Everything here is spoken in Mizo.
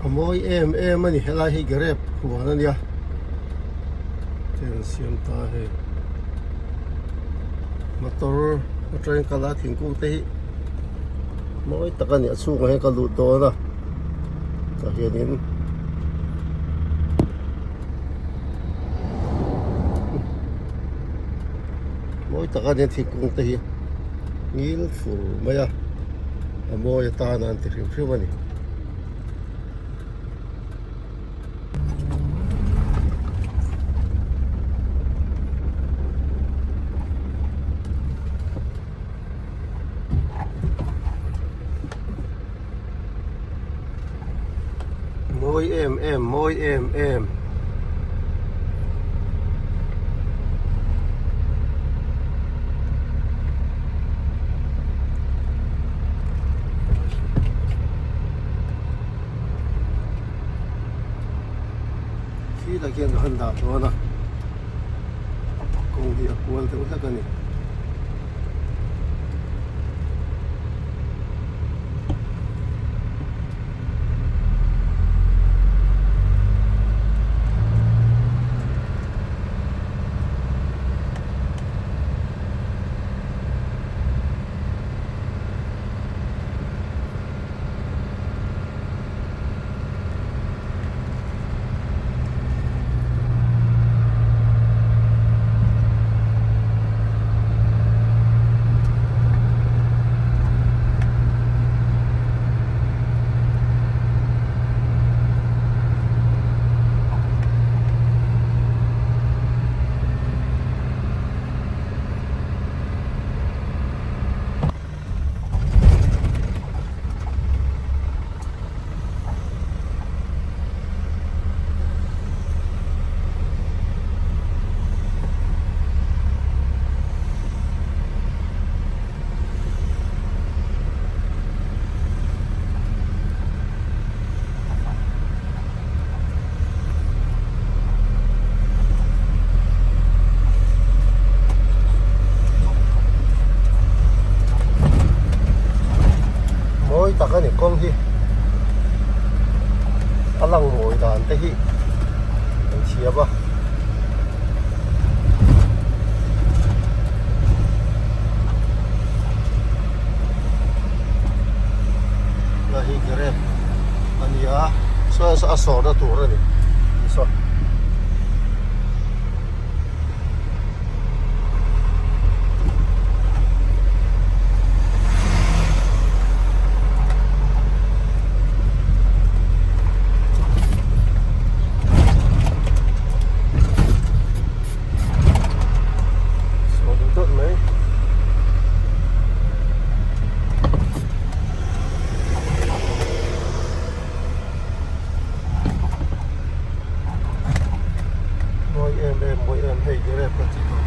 A mawi em em a ni helai hi grape huan a nia chen siam ta hei motor atangin kal a thingkung te hi mawi tak a ni a chhungah hian ka lut dawn a tah hianin mawi tak a ni thingkung te hi ngil fur mai a a mawi atana an ti hrim hrim a ni. Mawi em em mawi em em. Khi tak hian ka han dah dawn a kawng hi a kual deuh hlek a ni. Mawi tak a ni kawng hi a lang mawi dan te hi an thiam a. Hei hi grape a ni a saw a sawrna tur a ni saw. Mawi em em mawi em hei grape ka tih tawh.